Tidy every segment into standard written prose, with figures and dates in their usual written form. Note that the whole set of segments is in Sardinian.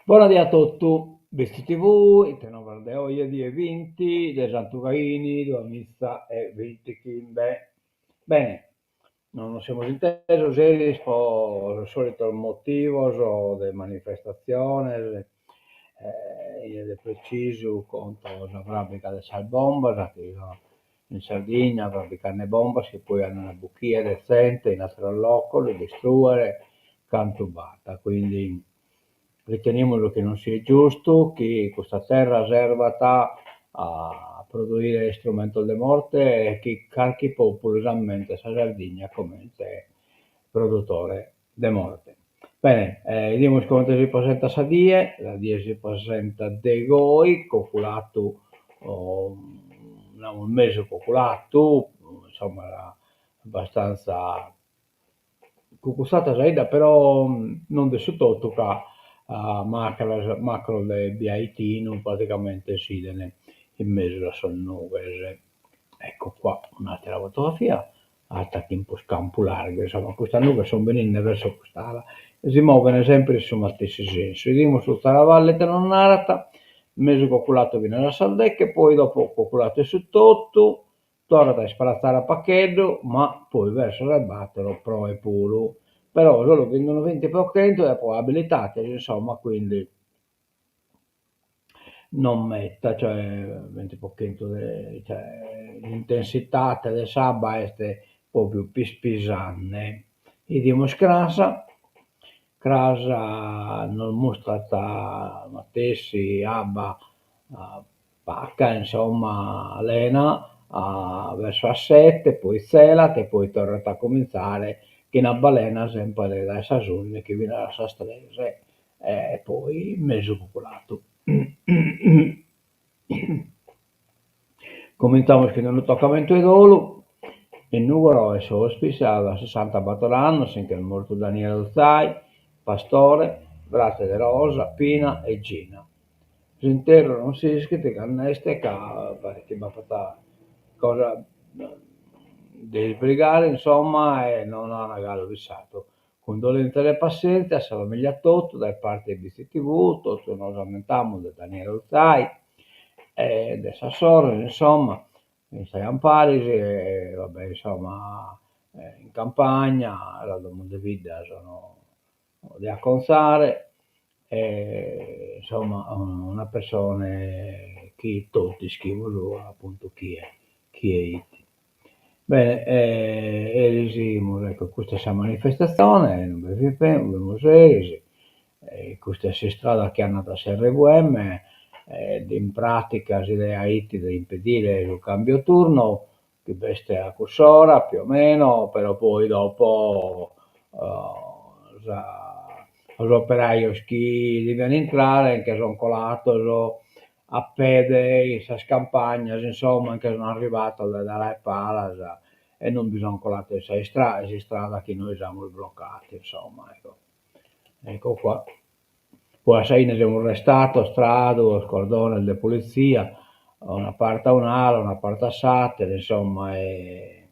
Bona die a totu, BTV, ite novas de oje, die binti de Santu Gaini duamiza e bintichimbe. Bene, non nos semus intesos eris po sos solitos motivos de manifestatziones e de precisu contra sa fràbica de sas bombas chi in Sardigna frabbicande bombas chi poi andant a bochire zente in ateros locos, distrùere cantu b'at, quindi Ritenimus chi non siet giustu chi custa terra servat a produire istrumentos de morte e chi carchi pòpulu s'ammentet sa Sardigna comente produtore de morte. Bene, 'idimus comente si presentat sa die, sa die si presentat de goi, coculatu, namus mesu coculatu, insomma abbastanza Cugutzat sa 'idda però non de su totu ca macras macros de biaitinu praticamente s'iden in mesu a sas nughes. Ecco qua un'atera fotografia fata chin prus campu largu, insomma custas nughes sun beninde verso cust'ala e si moven sempre in su matessi sensu. 'Idimus su Zaravalli ite nos narat, mesu coculatu finas a sas deche, poi dopo coculatu 'e su totu Torrat a isparatzare a pacheddu, ma poi verso sas bator proet puru, però solu chin unu binti pro chentu de probabilitates, insomma, quindi non meta, cioè binti pro chentu de, cioè s'intensitate de s'abba est propriu pispisande. 'Idimus cras, cras nos mustrat matessi abba Paca, insomma, lena a verso a sete, poi tzelat e poi torrat a comintzare chin abba lena semper dae sas ùndighi finas a sas tres e poi mesu cuculatu. Comintzamus chin unu tocamentu 'e dolu, in Nùgoro in s'hospice a sessantabator annos si nch'est mortu Daniele Usai, pastore, frate de Rosa, Pina e Gina. S'interru non s'ischit cando est ca paret chi b'apat cosa de isbrigare insomma e non an galu fissadu. Cundolèntzias e passèntzia a sa famìllia totu dae parte de BCTV, totu nos ammentamus de Daniele Usai e de sas sorres insomma, istaian paris e va bè insomma in campagna, sas domos de bidda sun de acontzare e insomma una pessone chi totu ischimus apuntu chie chie 'it. Bene eris ecco custa est sa manifestatzione inue bi fimus eris e custa est s'istrada chi andat a s'erre vu emme e in pratica s'idea 'it de impedire su cambio turno chi b'est a cuss'ora più o meno, però poi dopo sos operajos chi devian intrare nche sun colados a pede in sas campagnas, insomma nche sun arrivados dae ala 'e palas e non bi sun colados in sa istrada, s'istrada chi nois amus blocadu insomma ecco. Ecco qua. Poi a sa 'ine semus restados tra duos cordones de politzia, una parte a un'ala, una parte a s'atera, insomma e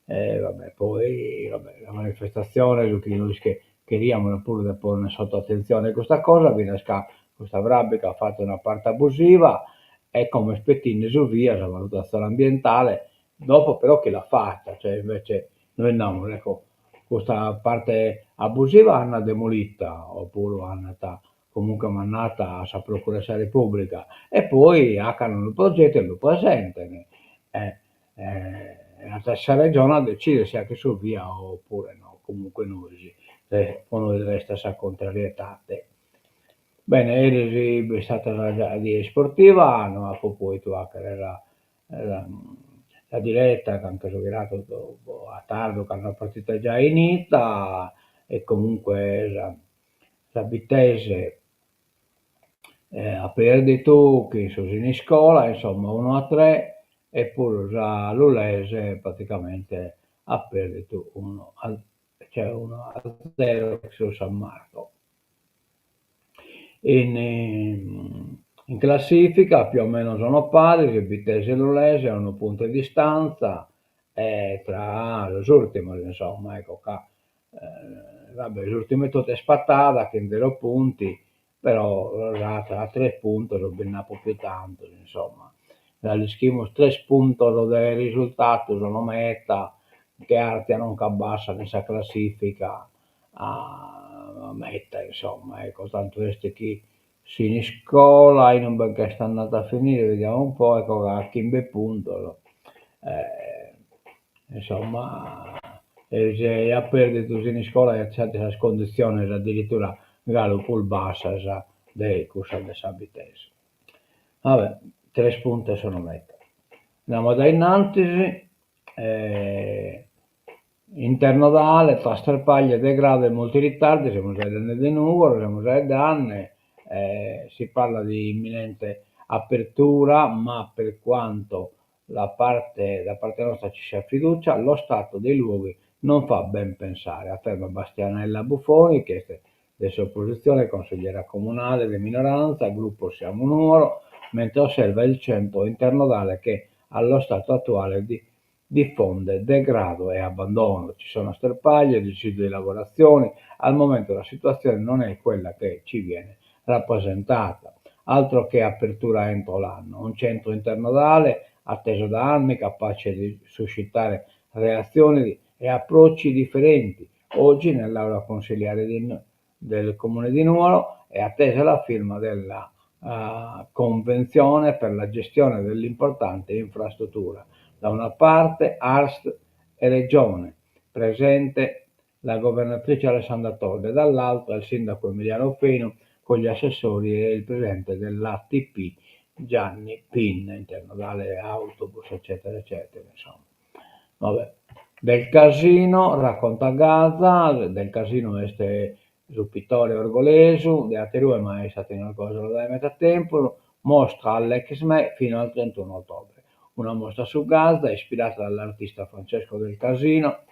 e va bè, poi va bè, sa manifestatzione, su chi nois cheriamus puru de ponner sotto atentzione custa cosa, finas ca custa fràbica at fatu una parte abusiva e como est petinde su VIA, sa valutatzione ambientale, dopo però chi l'at fata, cioè invece nois namus, ecco, Custa parte abusiva andat demolita opuru andat comunque mandata a sa Procura 'e sa Repubblica e poi 'acan unu progetu e lu presenten e at a esser sa Regione a decidere si 'achet su VIA oppure no, comunque nois po nois restat sa contrarietate. Bene, eris b'est istada sa die isportiva, no apo pòidu 'achere sa sa direta ca nche so ghiradu a tardu cando sa partida est giai 'inida e comunque sa sa Bittese at perdidu chin su Siniscola, insomma unu a tre e puru sa Lulese praticamente at perdidu unu a cioè unu a zero chin su San Marco. In in classifica più o meno sono paris, Bittese e Lulese a unu puntu 'e distanza e tra sos urtimos insomma ecco ca va bè s'urtimu 'e totu est Patada chin zero punti. Però a tres puntos bi nd'apo pius tantos, insomma. Ja l'ischimus, tres puntos de risultadu sun meta, nche artzian o nch'abbassan in sa classifica a meta, insomma, ecco, tantu est chi Siniscola inube nch'est andadu a finire, vediamo un po', ecco a chimbe puntos, insomma, si aiat perdidu Siniscola aiat sas conditziones addirittura galu prus bassas de cussas de sa Bittese. Va bè, tres puntos sun meta. Andamus a innantis Internodale, tra sterpaglie, degrado e molti ritardi, semus faeddende de Nùgoro, semus faeddende, si parla di imminente apertura, ma per quanto la parte, da parte nostra ci sia fiducia, lo stato dei luoghi non fa ben pensare, afferma Bastianella Buffoni, chi est de s'opositzione, consigliera comunale de minoranza, gruppo Siamo Nuoro, mentre osserva il centro internodale che allo stato attuale di diffonde degrado e abbandono. Ci sono sterpaglie, residui di lavorazioni, al momento la situazione non è quella che ci viene rappresentata. Altro che apertura entro l'anno, un centro internodale atteso da anni, capace di suscitare reazioni e approcci differenti. Oggi nell'aula consiliare di, del Comune di Nuoro è attesa la firma della uh, convenzione per la gestione dell'importante infrastruttura. Da una parte ARST e Regione, presente la governatrice Alessandra Todde, dall'altra il sindaco Emiliano Fenu con gli assessori e il presidente dell'ATP Gianni Pinna, internodale autobus eccetera eccetera insomma. Vabbè. Del Casino racconta Gaza, Del Casino est su pitore orgolesu, de aterue ma istat in Orgosolo dae meda tempus, mostra all'Exmè fino al 31 ottobre. Una mostra su Gaza, ispirata dall'artista Francesco Del Casino,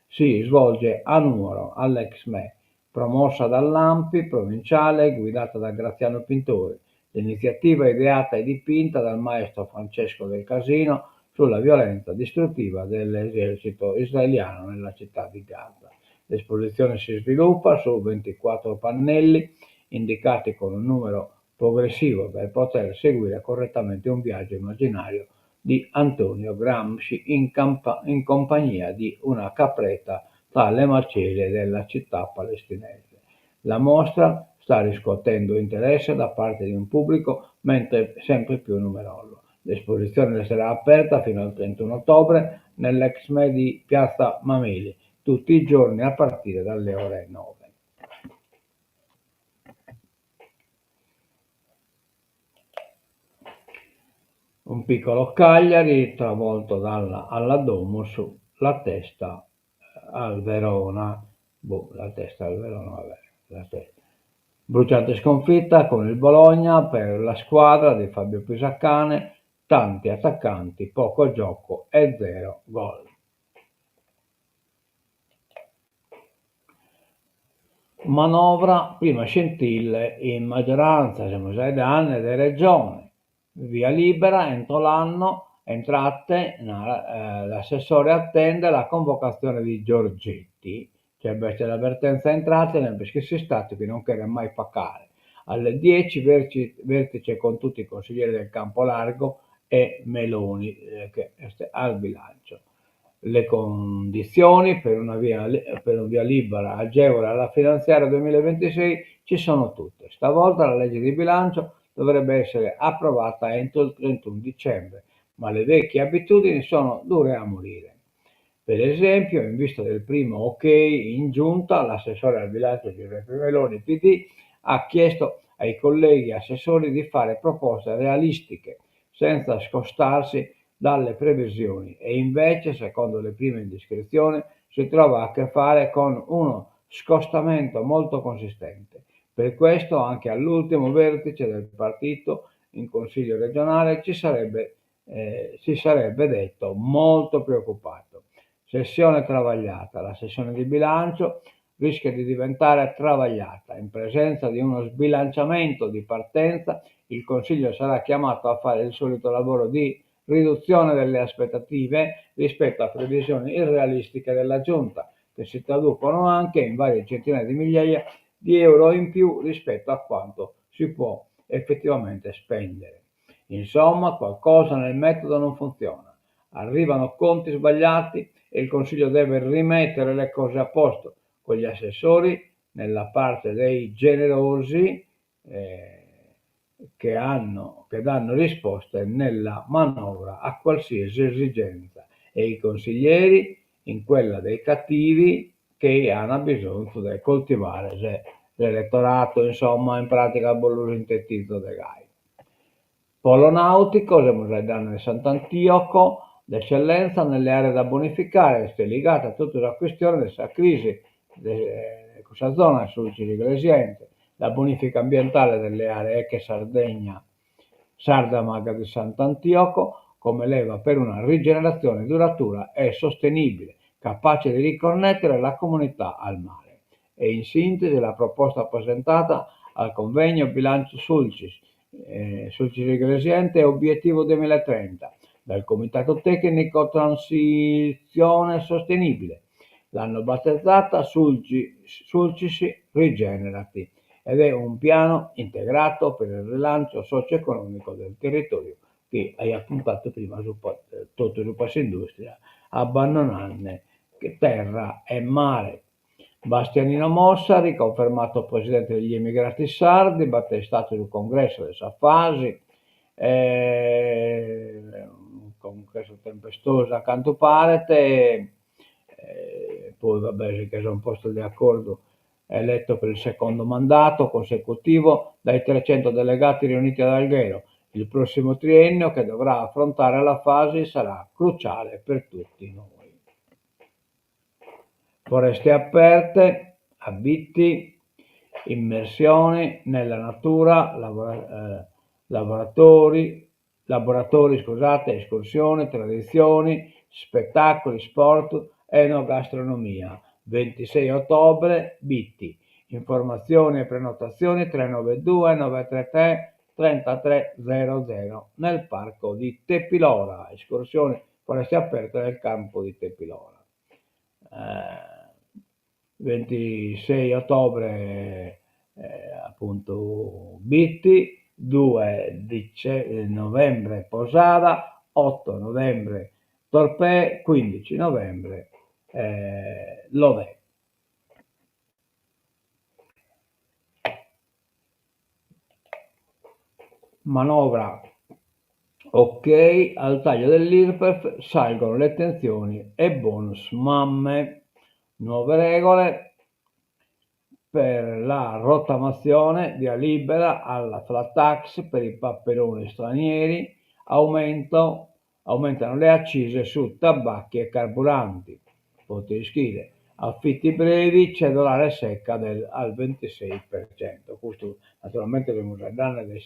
si svolge a Nuoro, all'Exmè, promossa dall'ANPI provinciale guidata da Graziano Pintori. L'iniziativa ideata e dipinta dal maestro Francesco Del Casino sulla violenza distruttiva dell'esercito israeliano nella città di Gaza. L'esposizione si sviluppa su 24 pannelli indicati con un numero progressivo per poter seguire correttamente un viaggio immaginario di Antonio Gramsci in, campa- in compagnia di una capretta tra le macerie della città palestinese. La mostra sta riscuotendo interesse da parte di un pubblico mentre sempre più numeroso. L'esposizione resterà aperta fino al 31 ottobre nell'Exmè di Piazza Mameli, tutti i giorni a partire dalle ore 9. Un piccolo Cagliari travolto dalla, alla Domus, la testa al Verona. Boh, la testa al Verona, vabbè, la testa. Bruciante sconfitta con il Bologna per la squadra di Fabio Pisacane, tanti attaccanti, poco gioco e zero gol. Manovra, prima scintille in maggioranza, semus faeddende de Regione. Via libera entro l'anno, entrate, l'assessore attende la convocazione di Giorgetti. Cioè b'est l'avvertenza entrate, semper chi s'Istatu chi non cheret mai pagare. Alle 10 vertice con tutti i consiglieri del campo largo e Meloni che est al bilancio. Le condizioni per una via, per un via libera agevole alla finanziaria 2026 ci sono tutte. Stavolta la legge di bilancio dovrebbe essere approvata entro il 31 dicembre, ma le vecchie abitudini sono dure a morire. Per esempio, in vista del primo ok in giunta, l'assessore al bilancio Giuseppe Meloni, PD, ha chiesto ai colleghi assessori di fare proposte realistiche, senza scostarsi dalle previsioni e invece, secondo le prime indiscrezioni, si trova a che fare con uno scostamento molto consistente. Per questo anche all'ultimo vertice del partito in Consiglio regionale ci sarebbe, eh, si sarebbe detto molto preoccupato. Sessione travagliata. La sessione di bilancio rischia di diventare travagliata. In presenza di uno sbilanciamento di partenza, il Consiglio sarà chiamato a fare il solito lavoro di riduzione delle aspettative rispetto a previsioni irrealistiche della Giunta, che si traducono anche in varie centinaia di migliaia di euro in più rispetto a quanto si può effettivamente spendere. Insomma, qualcosa nel metodo non funziona. Arrivano conti sbagliati e il Consiglio deve rimettere le cose a posto con gli assessori nella parte dei generosi che hanno, che danno risposte nella manovra a qualsiasi esigenza e i consiglieri in quella dei cattivi che hanno bisogno di coltivare l'elettorato, insomma, in pratica bos lu sintetizzo de gai. Polo nautico, semus faeddende de Sant'Antioco, d'eccellenza nelle aree da bonificare, est ligada a totu sa chistione de sa crisi de cussa zona, Sulcis Iglesiente, la bonifica ambientale delle aree ex Sardegna, Sardamag di Sant'Antioco, come leva per una rigenerazione duratura e sostenibile, capace di riconnettere la comunità al mare. E in sintesi la proposta presentata al convegno Bilancio Sulcis, Sulcis Iglesiente Obiettivo 2030, dal Comitato Tecnico Transizione Sostenibile. L'hanno battezzata Sulcis Rigenerati ed è un piano integrato per il rilancio socio-economico del territorio chi aiat puntadu prima su totu subra s'industria abbandonende terra e mare. Bastianino Mossa, riconfermato presidente degli Emigrati Sardi, b'at istadu su congressu de sa FASI, unu congressu tempestosu a cantu paret, e poi va bè si che sunt postos de acordu, eletto per il secondo mandato consecutivo dai 300 delegati riuniti ad Alghero. Il prossimo triennio che dovrà affrontare la FASI sarà cruciale per tutti noi. Foreste aperte, a Bitti, immersioni nella natura, lavoratori, laboratori, scusate, escursioni, tradizioni, spettacoli, sport, enogastronomia. 26 ottobre, Bitti. Informazioni e prenotazioni 392 933 3300 nel parco di Tepilora, escursioni foreste aperte nel campo di Tepilora. 26 ottobre appunto Bitti, 2 novembre Posada, 8 novembre Torpè, 15 novembre Lodè. Manovra ok al taglio dell'Irpef, salgono le tensioni e bonus mamme. Nuove regole per la rottamazione, via libera alla flat tax per i paperoni stranieri, aumento, aumentano le accise su tabacchi e carburanti. Potete ischire affitti brevi, cedolare secca del, al 26%. Custu naturalmente semus faeddende de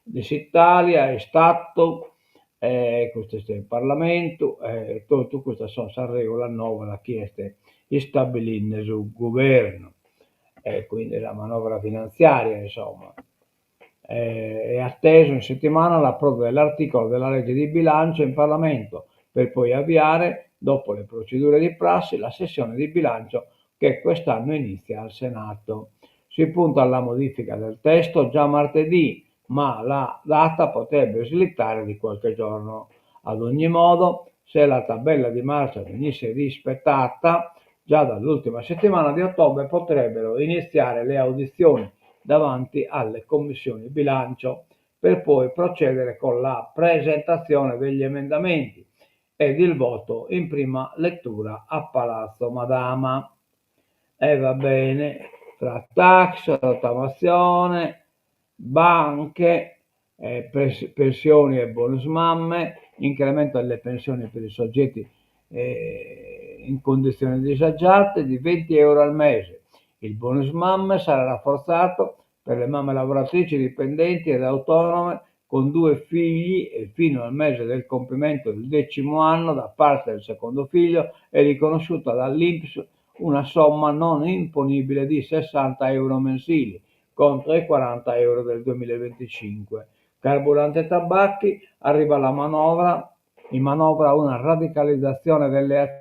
de s'Italia, Istadu, e custu est in Parlamentu e totu custas sunt sas regulas novas chi est istabilinde su guvernu e quindi sa manovra finantziaria insomma. È atteso in settimana l'approdo dell'articolo della legge di bilancio in Parlamento per poi avviare, dopo le procedure di prassi, la sessione di bilancio che quest'anno inizia al Senato. Si punta alla modifica del testo già martedì, ma la data potrebbe slittare di qualche giorno. Ad ogni modo, se la tabella di marcia venisse rispettata, già dall'ultima settimana di ottobre potrebbero iniziare le audizioni davanti alle commissioni bilancio per poi procedere con la presentazione degli emendamenti ed il voto in prima lettura a Palazzo Madama. E va bene, flat tax, rottamazione, banche, eh, pensioni e bonus mamme, incremento delle pensioni per i soggetti eh, in condizioni disagiate di 20 euro al mese. Il bonus mamme sarà rafforzato per le mamme lavoratrici dipendenti ed autonome con due figli e fino al mese del compimento del decimo anno da parte del secondo figlio è riconosciuta dall'INPS una somma non imponibile di 60 euro mensili contro i 40 euro del 2025. Carburante e tabacchi, arriva la manovra, in manovra una radicalizzazione delle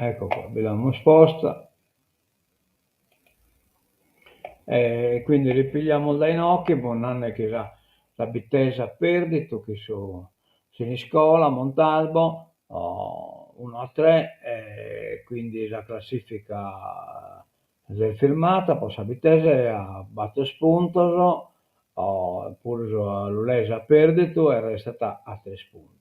Ecco qua, bi l'amus posta. E quindi ripigliamus dae inoghe, fio nande chi sa sa Bittese at perditu chin su Siniscola, Montalbo, unu a tre e quindi sa classifica s'est firmata po sa Bittese a bator puntos, puru sa Lulese at perditu e restat a tres puntos.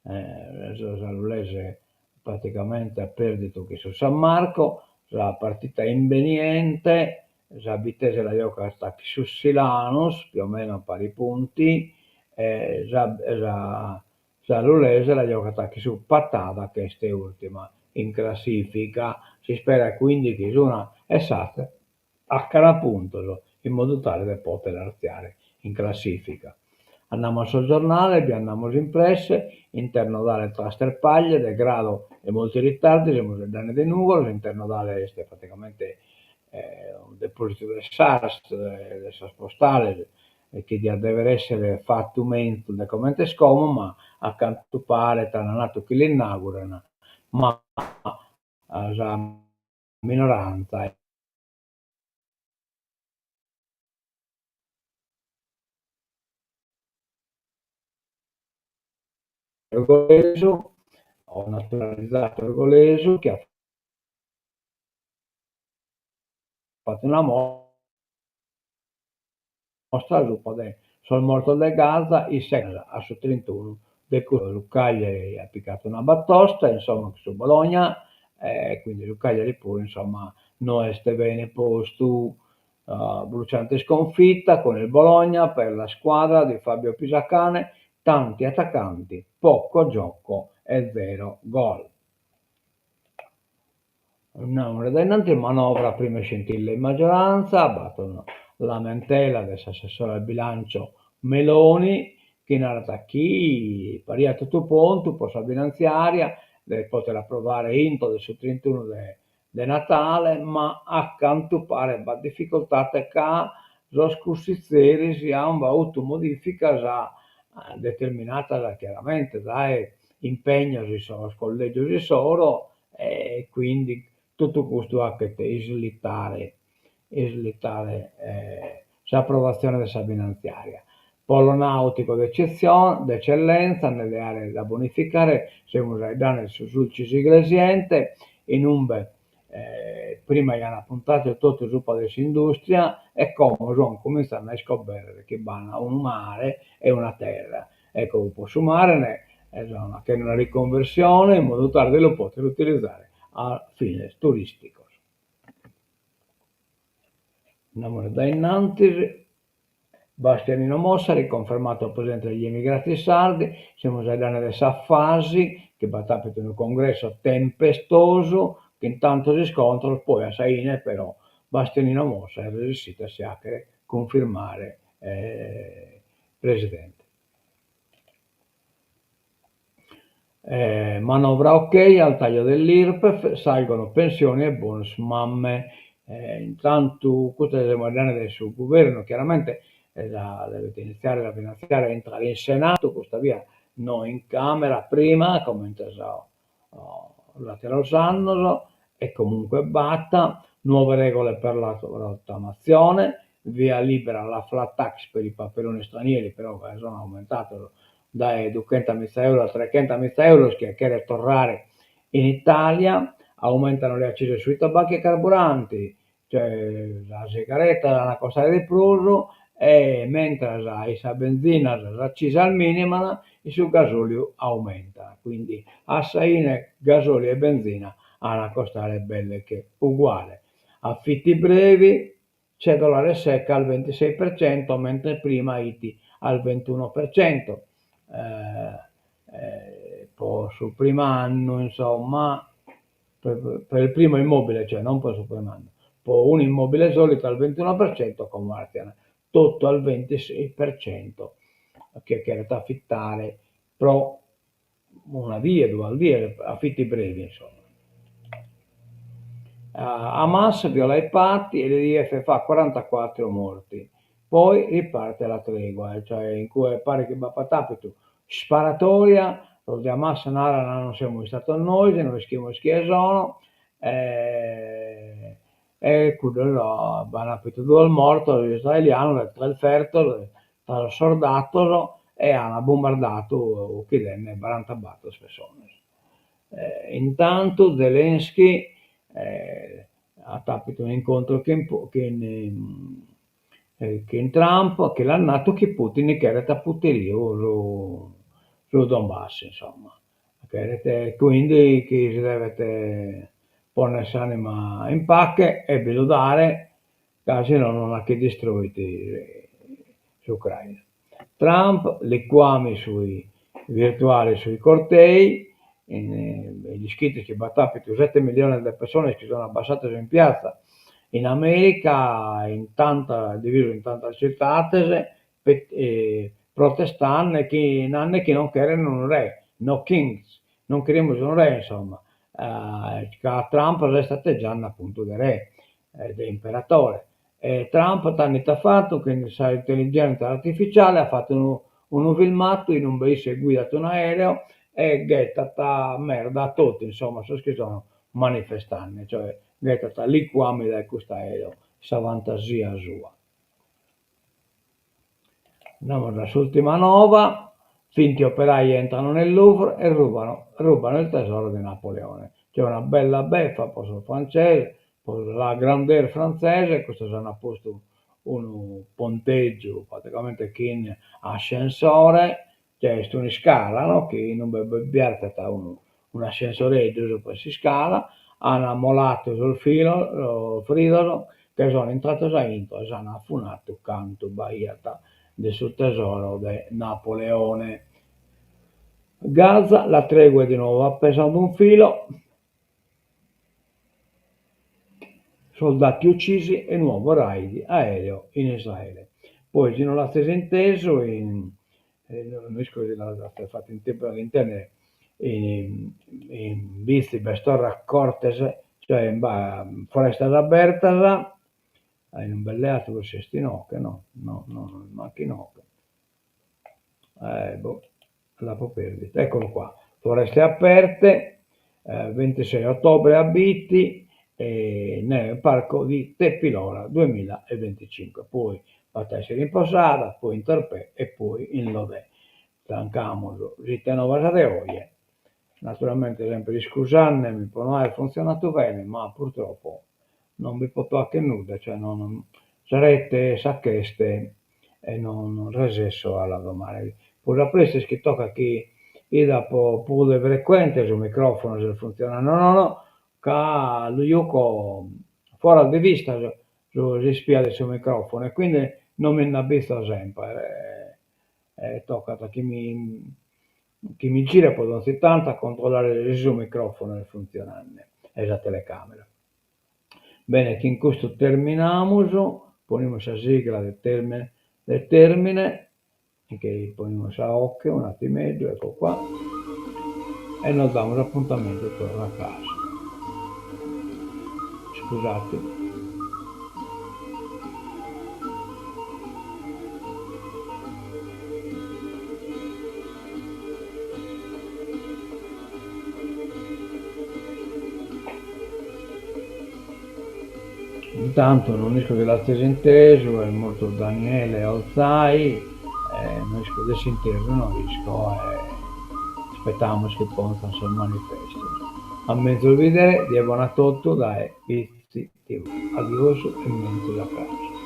Sa Lulese praticamente at perditu chin su San Marco, sa partita imbeniente sa Bittese la giocat chin su Silanus, più o meno a pari punti, e sa sa Lulese la giocat chin su Patada chi est urtima in classifica. S'isperat quindi chi s'una e s'atera 'acan puntos in modu tale de poter artziare in classifica. Andamus a sos giornales, bi andamus in presse, internodale Trastepaglie, degrado e molti ritardi, semus faeddende de Nùgoro, s'internodale est praticamente unu depositu de s'Arst, de sas postales, chi diat dever essere fatu menzus de comente est como, ma a cantu paret an natu chi l'inauguran, ma sa minoranza orgolesu o naturalizadu orgolesu chi at fatu una mostra subra de sos mortos de Gaza isse a su trintunu de su Cagliari at picadu una batosta insomma cun su Bologna e quindi su Cagliari puru insomma no est bene postu Bruciante sconfitta con il Bologna per la squadra di Fabio Pisacane, tanti attaccanti, poco gioco e zero gol. Andamus dae innantis, manovra prime scintille in maggioranza, b'at una lamentela de s'assessore al bilancio Meloni chi narat chi pariat totu prontu po sa finantziaria de poter aprovare intro de su trintunu de de Natale, ma a cantu paret b'at dificultade ca sos cussitzeris an fatu modìficas determinadas chiaramente dae impegnos in sos collègios issoro e quindi totu custu 'achet islitare islitare s'aprovatzione de sa finantziària. Polo nautico de eccellenza, nelle aree da bonificare, semus faeddende de su Sulcis Iglesiente, in umbe prima aian puntadu totu subra de s'industria e como sun cumintzende a iscobèrrere chi b'an unu mare e una terra. Ecco, po su mare sun fachende una riconversione in modu tale de lu poter utilizare a fines turisticos. Andamus dae innantis. Bastianino Mossa riconfermato presidente degli emigrati sardi, semus faeddende de sa FASI, chi b'at àpidu unu congresso tempestosu, chin tantos iscontros, poi a sa 'ine però Bastianino Mossa est resissidu a si 'achere cunfirmare presidente. Manovra ok al taglio dell'Irpef, salgono pensioni e bonus mamme. Intantu custu semus faeddende de su guvernu, chiaramente devet iniziare sa finantziaria a intrare in Senatu, custa bia no in Camera prima comente sos àteros annos e comunque b'at nuove regole per la rottamazione, via libera alla flat tax per i paperoni stranieri, però ca sono aumentados dae duchentamiza euros a trechentamiza euros chie cheret torrare in Italia, aumentano le accise sui tabacchi e carburanti, cioè sas sigaretas an a costare de prus e mentras in sa benzina sas accisas miniman, in su gasoliu aumentan, quindi a sa 'ine gasoliu e benzina an a costare belle che uguale. Affitti brevi, cedolare secca al 26% mentre prima 'it al 21%, po su prim'annu insomma, per il primo immobile, cioè non po su prim'annu, po un'immobile solitu al 21% como artzian totu al 26% chie cheret affittare pro una die, duas dies, affitti brevi insomma. Hamas viola i patti e l'IDF fa 44 morti, poi riparte la tregua, cioè in cue paret chi b'apat apitu sparatoria. Sos de Hamas naran non semus istados nois, no ischimus chie sono e cuddos b'an apidu duos mortos israelianos e tres fertos tra sos sordados e an bombardadu uchidende barantabator pessones. Intantu Zelensky at apidu un'incontru chin chin Trump chi l'at natu chi Putin cheret a puteriu su su Donbass insomma, cheret quindi chi si devet ponner s'anima in pache e bi lu dare ca si nono nachi distruit s'Ucraina. Trump, liquami sui virtuali sui cortei, l'ischides chi b'at apidu sete milliones de pessones chi sun abbassadas in piatza in America in tanta divisu in tantas tzitades protestande chi nande chi non cheren unu re, no kings, non cherimus unu re insomma, ca Trump s'est atteggiande appuntu de re, de imperatore E Trump tando ite at fatu, chin sa intelligentza artificiale at fatu unu unu filmatu in umbe isse guidat un'aereo e ghetat merda a totu, insomma, sos chi sono manifestande, cioè ghetat liquami dae custu aereo, sa fantasia sua. Andamus a s'ultima nova, finti operai entrano nel Louvre e rubano rubano il tesoro di Napoleone. C'è una bella beffa po sos francesos, po la grandeur frantzesa, custos ant postu unu ponteggiu praticamente chin ascensore, cioè est un'iscala no chi inube bi artziat unu un'ascensoreddu subra s'iscala, an molatu sos filos fridos, che sono intrados a intro e s'an afunadu cantu b'aiat de su tesoro de Napoleone. Gaza, la tregua è di nuovo appesa ad un filo. Soldati uccisi e nuovo raid aereo in Israele. Poi si no l'azis intesu in no isco si l'azis fatu in tempus a l'intendere in in Bitzi b'est torra cortes, cioè b'at forestas abertas, in belle atteru forsis est inoghe no no no mancu inoghe boh l'apo perdida, eccolo qua, foreste aperte, ventisei ottobre a Bitti nel parco di Tepilora duemilaeventicinque, poi b'at a essere in Posada, poi in Torpè e poi in Lodè. Tancamus s'ite novas de oje, naturalmente sempre iscusandemi pro no aer funtzionadu bene, ma purtroppo non bi poto 'acher nudda, cioè non sa rete sa ch'est e non resesso a la domare. Prus a prestu est chi tocat chi 'ida prus de frecuente su microfono si est funtzionande o nono, ca lu juco foras de vista s'ispia de su microfono e quindi non mi nd'abbitzo semper e tocat chi mi chi mi gire po donzi tantu a controllare si su microfono est funtzionande e sa telecamera. Bene, chin custu terminamus, ponimus sa sigla de termine de termine, nche ponimus sa 'oche un'attimeddu, ecco qua, e nos damus apuntamentu torra a cras. Iscusate. Intantu non isco si l'azis intesu, est mortu Daniele Olzai, e no isco de s'interru no isco e ispetamus chi ponzan sos manifestos. A menzus bidere, die bona a totu dae Bitzi TV. Adiosu e menzus a cras.